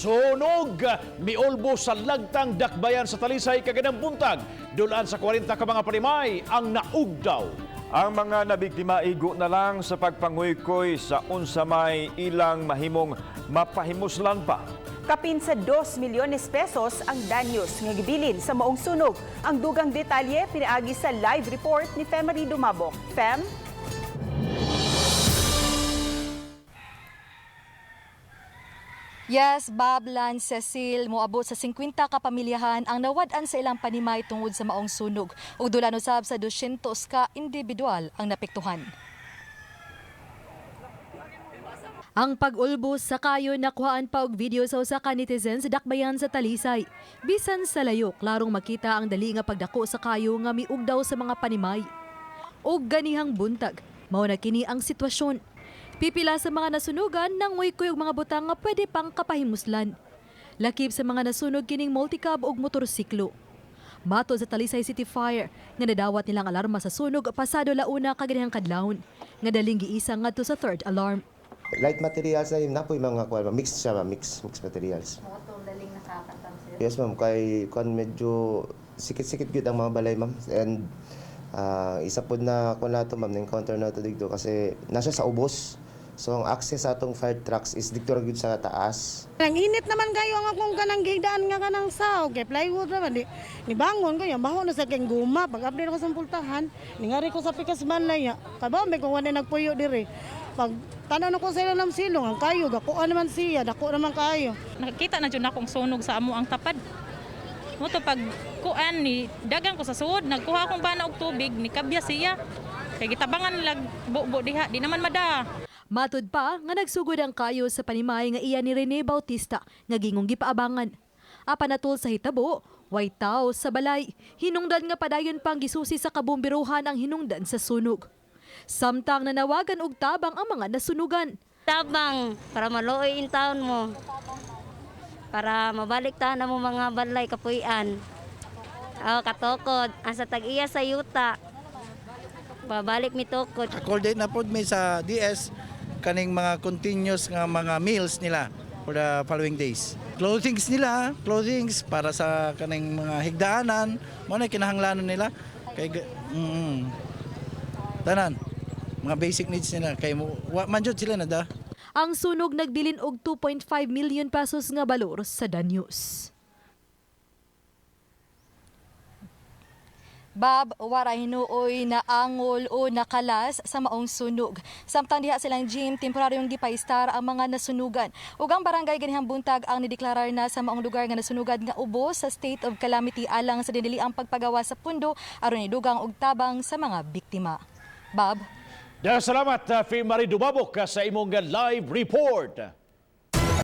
Sunog! Miulbo sa lagtang Dakbayan sa Talisay kaganang buntag. Dulaan sa 40 ka mga panimay ang naugdaw. Ang mga nabiktima igo na lang sa pagpanguykoy sa unsa may ilang mahimong mapahimuslan pa. Kapin sa 2 milyones pesos ang danyos nga gibilin sa maong sunog. Ang dugang detalye pinaagi sa live report ni Femery Dumabok. Fem? Yes, Bablan, Cecil, moabot sa 50 ka pamilyahan ang nawad-an sa ilang panimay tungod sa maong sunog ug dula usab sa 200 ka individual ang napektuhan. Ang pag-ulbos sa kayo nakuhaan pa og video sa usa ka netizen sa Dakbayan sa Talisay. Bisan sa layo, klarong makita ang dali nga pagdako sa kayo nga miugdaw sa mga panimay. Og ganihang buntag, mao na kini ang sitwasyon. Pipila sa mga nasunugan nanguykoy og mga butang nga pwede pang kapahimuslan. Lakip sa mga nasunog kining multicab og motorsiklo. Matod sa Talisay City Fire, nga nadawat nilang alarma sa sunog pasado launa kaganihang kadlawon, nga daling giisa ngadto sa third alarm. Light materials na yun na po yung mga kuwan, mix siya, ma'am, mix, mix materials. Yes, ma'am, kay kuwan medyo sikit-sikit gyud ang mga balay, ma'am. And isa pod na kuwan nato, ma'am, na-encounter nato dito kasi nasa sa ubos. So ang access sa atong fire trucks is dito ra gyud sa taas. Ang init naman kayo ang akong kanang gigdaan nga kanang saog kay plywood naman di nibangon ko yan baho na sa kay guma pag update ko sa pultahan ningari ko sa pikas banlay ya kabaw may kung wala nagpuyo diri pag tanan ko sa ilang silong ang kayo dako naman siya dako naman kayo. Nakakita na jud akong sunog sa amo ang tapad. Mo to pag kuan ni dagan ko sa suod, nagkuha akong bana og tubig ni kabya siya. Kay gitabangan lag bubo diha, di naman mada. Matud pa nga nagsugod ang kayo sa panimay nga iya ni Rene Bautista nga gingong gipaabangan. Apan natol sa hitabo, way tao sa balay. Hinungdan nga padayon pang gisusi sa kabumbiruhan ang hinungdan sa sunog. Samtang nanawagan og tabang ang mga nasunugan. Tabang para maluoy in taon mo. Para mabalik ta na mo mga balay kapuy-an. Oh, katukod. Ang sa tag-iya sa yuta. Babalik mi tukod. Coordinate na pod mi sa DS kaning mga continuous nga mga meals nila for the following days. Clothings nila, clothings para sa kaning mga higdaanan, mo na kinahanglanon nila kay tanan mga basic needs nila kay mo wa man jud sila na da. Ang sunog nagbilin og 2.5 million pesos nga balor sa danyos. Bab, wara hinuoy na angol o nakalas sa maong sunog. Samtang diha silang gym, temporaryong gipaistar ang mga nasunugan. Ug ang barangay ganihang buntag ang nideklarar na sa maong lugar nga nasunugan nga ubos sa state of calamity alang sa dinili ang pagpagawa sa pundo aron idugang og tabang sa mga biktima. Bab? Daghang salamat, Fe Marie Dumabok, sa imong live report.